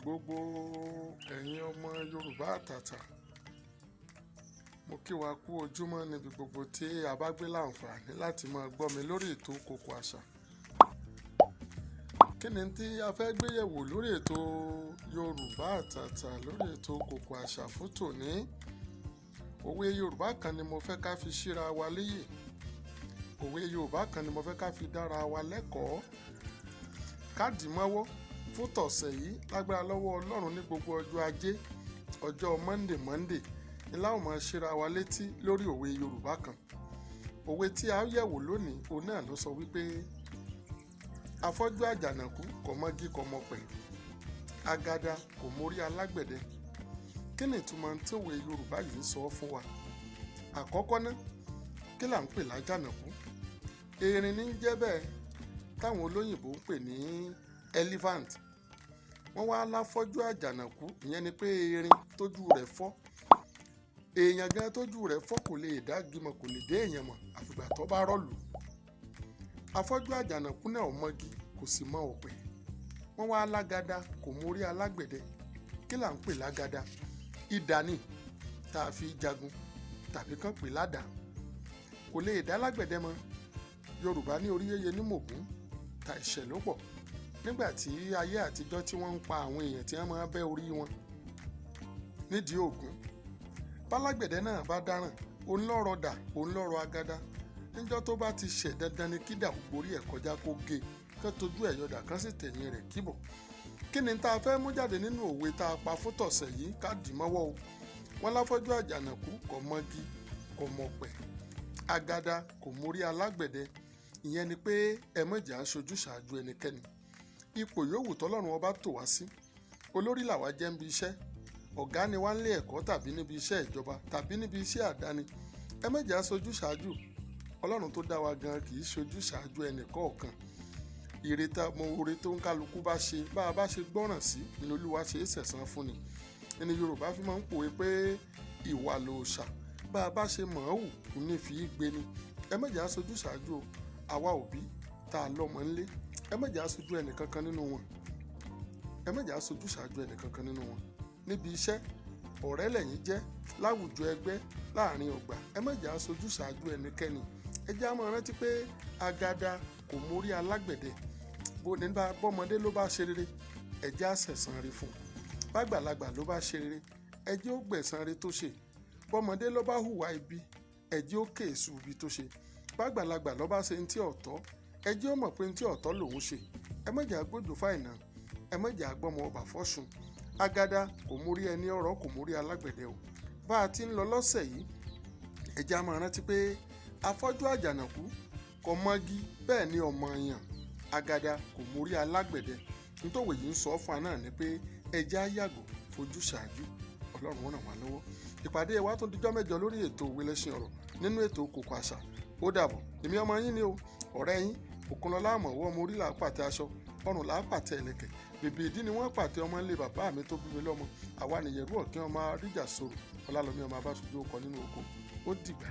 Gbogbo ẹ̀yin ọmọ Yorùbá àtàtà, mo kí wa kú ojúmọ́ níbi gbogbo tí a bá gbé láǹfààní láti máa gbọ́ mi lórí ètò Kókó Àṣà. Kí ni tí a fẹ́ gbé yẹ̀wò lórí ètò Yorùbá àtàtà lórí ètò Kókó Àṣà fún tòní? Òwe Yorùbá kan ni mo fẹ́ ká fi síra wa léyè. Òwe Yorùbá kan ni mo fẹ́ ká fi dára wa lẹ́kọ̀ọ́. Ká dì mọ́wọ́ fún tọ̀sẹ̀ yìí lágbára lọ́wọ́ Ọlọ́run ní gbogbo ọjọ́ Ajé, ọjọ́ Monday Monday ni láwọn máa ṣíra wa létí lórí òwe Yorùbá kan. Òwe tí a yẹ̀wò lónìí, òun náà ló sọ wípé afọ́jú àjànàkú kò mọ́gí kò mọ̀pẹ̀, agada kò mórí alágbẹ̀dẹ. Kí ni ìtumọ̀ tí òwe Yorùbá yìí ń sọ fún wa? Àkọ́kọ́ ná, kí là ń pè lájànàkú? Erin ní ń jẹ́ bẹ́ẹ̀, táwọn olóyìnbó ń pè ní elephant. Wọ́n wá láfọ́jú àjànàkú, ìyẹn ni pé erin tójú rẹ̀ fọ́. Èèyàn gan tójú rẹ̀ fọ́ kò lè dá gímọ̀, kò lè dé èèyàn mọ̀ àfìgbà tó bá rọ̀lù. Afọ́jú àjànàkú náà ò mọgi, kò sì mọ ọ̀pẹ. Wọ́n wá lágada kò mórí alágbẹ̀dẹ. Kí là ń pè lágada? Idà ni tá a fi jagun, tàbí kàn pè ládàá. Kò lè dá lágbẹ̀dẹ mọ̀. Yorùbá ní orí yéye ní mògún ta ìṣẹ̀ ló pọ̀. Nígbà tí ayé àtijọ́ tí wọ́n ń pa àwọn èèyàn tí wọ́n máa bẹ́ orí wọn nídìí Ògún, bálágbẹ̀dẹ náà bá dáràn, òun lọ́rọ̀ dà, òun lọ́rọ̀ agada. Níjọ́ tó bá ti ṣẹ̀, dandan ni kídà gborí ẹ̀ kọjá, kó gé kán tójú ẹ̀ yọdà, kán sì tẹ̀yìn rẹ̀ kíbọ̀. Kí ni tá a fẹ́ mú jáde nínú òwe tá a pa fún tọ̀sẹ̀ yìí? Ká dì mọ́wọ́ o. Wọ́n láfọ́jú àjànàkú kò mọ́gi kò mọ̀pẹ̀, agada kò mórí alágbẹ̀dẹ. Ìyẹn ni pé ẹ mọ̀jà ń ṣojú ṣáájú ẹnikẹ́ni. Ipò yòówù tọ́lọ́run ọba tò wá sí, olórí làwa jẹ́ níbi iṣẹ́, ọ̀gá ni wá nílé ẹ̀kọ́, tàbí níbi iṣẹ́ ìjọba, tàbí níbi iṣẹ́ àdáni, ẹ má jẹ́ á ṣojú ṣáájú. Ọlọ́run tó dá wa gan kì í ṣojú ṣáájú ẹnì kọ̀ọ̀kan. Ìrètà mo oore tó ń kálukú bá ṣe, bá a bá ṣe gbọ́ràn sí ni Olúwa ṣe é sẹ̀san fún ni. Ẹni Yorùbá fi máa ń pòwe pé ìwà lòòṣà, bá a bá ṣe mọ̀ ọ́ wù ní fi í gbé ni. Ẹ má jẹ́ á ṣojú ṣáájú o. Àwa òbí tá a lọ́mọ ńlé, ẹ má jẹ́ á ṣojú ẹnì kankan nínú wọn. Ẹ má jẹ́ á ṣojú ṣáájú ẹnì kankan nínú wọn. Níbi iṣẹ́, ọ̀rẹ́ lẹ́yìn jẹ́ láwùjọ ẹgbẹ́, láàrin ọgbà, ẹ má jẹ́ á ṣojú ṣáájú ẹnikẹ́ni. Ẹ jẹ́ á máa rántí pé agada kò mórí alágbẹ̀dẹ. Bó nígbà bọ́mọdé ló bá ṣe rere, ẹ jẹ́ á sẹ̀san re fún un. Bágbàlagbà ló bá ṣe rere, ẹ jẹ́ ó gbẹ̀san re tó ṣe. Bọ́mọdé ló bá hùwà ibi, ẹ jẹ́ ó kèésù ibi tó ṣe. Bágbàlagbà ló bá ṣe ní tí ọ̀tọ̀, ẹ jẹ́ ó mọ̀ pé ní tí ọ̀tọ̀ lòun ṣe. Ẹ má jẹ́ á gbójú fáìnà, ẹ má jẹ́ á gbọ́mọ ọba fọ́sùn. Agada kò mórí ẹni ọ̀rọ̀, kò mórí alágbẹ̀dẹ o. Bá a ti ń lọ lọ́sẹ̀ yìí, ẹ jẹ́ á máa rántí pé afọ́jú àjànàkú kò mọ́gí, bẹ́ẹ̀ ni ọmọ èèyàn, agada kò mórí alágbẹ̀dẹ. Nítòwé yìí ń sọ fún wa náà ni pé ẹ jẹ́ á yàgò fojú ṣáájú. Ọlọ́run ràn wá lọ́wọ́. Ìpàdé wa tún dijọ́ mẹ́jọ lórí ètò Òwe Lẹ́ṣin Ọ̀rọ̀ nínú ètò Kókó Àṣà. Ó dàbọ̀. Èmi ọmọ yín ni o, ọ̀rẹ́ yín Òkunlọ́lá Àmọ̀wọ́, ọmọ orí là á pàtẹ aṣọ, ọrùn là á pàtẹ ẹ̀lẹ̀kẹ̀, bèbè ìdí ni wọ́n pàtẹ ọmọ ńlẹ̀ bàbá mi tó bí mi lọ́mọ. Àwa nìyẹ̀rú ọ̀kín, ọmọ àríjà sọ̀rọ̀ ọlálọ́mí, ọmọ abáṣojú ọkọ̀ nínú oko. Ó dìgbà.